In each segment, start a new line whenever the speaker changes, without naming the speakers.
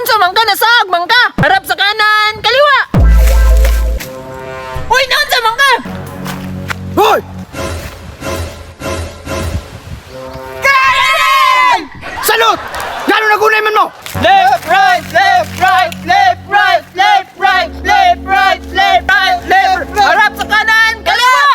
Naunsa man ka, nasaag man ka. Harap sa kanan, kaliwa. Uy, naunsa man ka?
Hoy! Salute! Gano'n nagunay man mo?
Left, right, left, right, left, right, left, right, left, right, left, right, left. Harap sa kanan, kaliwa.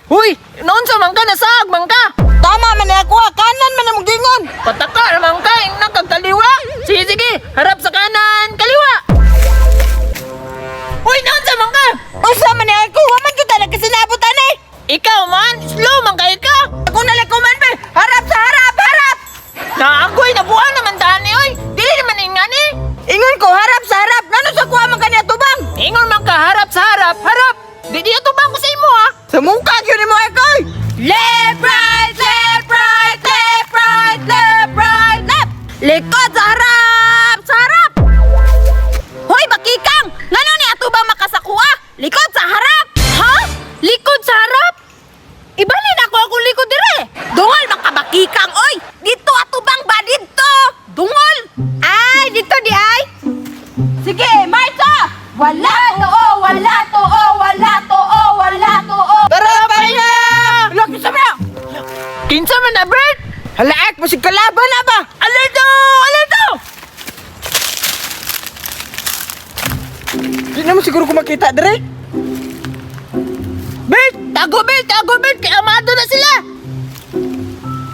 Uy, naunsa man ka, nasaag man ka.
Tama man na ako, kanan man ang gingon.
Pataka man ka, ingna kag kaliwa. Sige, sige, harap sa kanan, kaliwa. Uy, naunsa man ka?
Usa man ni ako, wa man gyud na kasinabot ani.
Ikaw man, slow man kay ka.
Ako na lang kuman be. Harap sa harap, harap.
Naagoy, nabuang naman tani, oy. Dili naman ingani.
Ingon ko harap sa harap. Ngano sa kuha man kaniya tubang?
Ingon man ka, harap sa harap, harap. Di di atubang ko sa imo, ha.
Sa mukha gyud nimo ako. Left, right, left, right, left, right, left, right, left. Likod sa harap, sa harap. Hoy, bakikang! Ngano ni ato ba makasakuha? Likod sa harap! Ha? Likod sa harap? Ibalin ako akong likod dire. Dungol makabakikang oy. Dito ato bang ba dito? Dungol. Ay, dito di ay. Sige, Marta! Wala to, oh, wala to, oh, wala to, oh, wala to, oh.
Tara, pahinga!
Laki sa mga!
Kinsa man na, Bert?
Halaak, masig kalaban na ba?
Alerto! Alerto!
Di naman siguro ko makita, dire.
Bert! Tago, Bert! Tago, Bert! Kay amado na sila!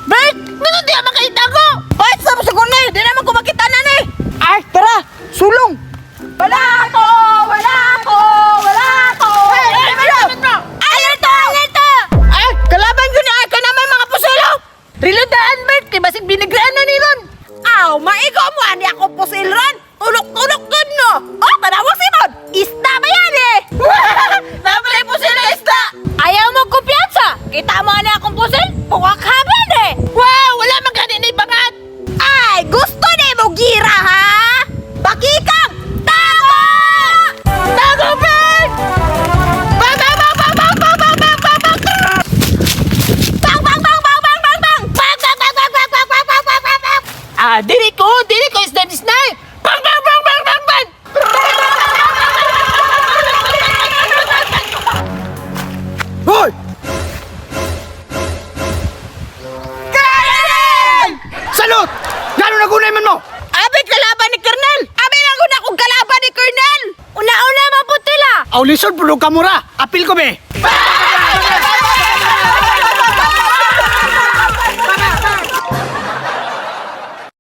Bert! Ngano di man kayo tago?
Kahit sa masig na di naman ko makita na ni.
Ay, tara! Sulong!
Wala ko, wala ko, wala ko.
Hey, hey,
Alerto! Alerto! Alerto!
Ay! Kalaban ko ni Aka naman mga pusilo! Rilodaan, Bert! Kay basig binigraan na ni Ron!
Aw, maigo mo ani ako pusil ron. Tulok-tulok gud no. Oh, tanawa si Mon. Isda ba yan eh?
Napalay pusil na isda!
Ayaw mo kumpiyansa. Kita mo ani akong pusil? Puwak haban eh.
Wow! Wala man gani na ibangat!
Ay, gusto ni mo gira ha? Bakikang! Tago!
Tago, Bert! Bang, bang, bang, bang, bang, bang, bang, bang, bang, bang!
Bang bang bang bang bang bang bang! Bang bang bang bang bang bang bang bang bang bang bang!
Ah, dili ko! Dili ko! Isda isnay! Bang, bang, bang, bang, bang, bang!
Hoy! Salute! Gano'n nagunay man mo?
Abi kalaban ni Colonel! Abi lang ko na kung kalaban ni Colonel! Una-una maputila!
Aw, lisod, pulo ka mura. Apil ko, be.
Bang!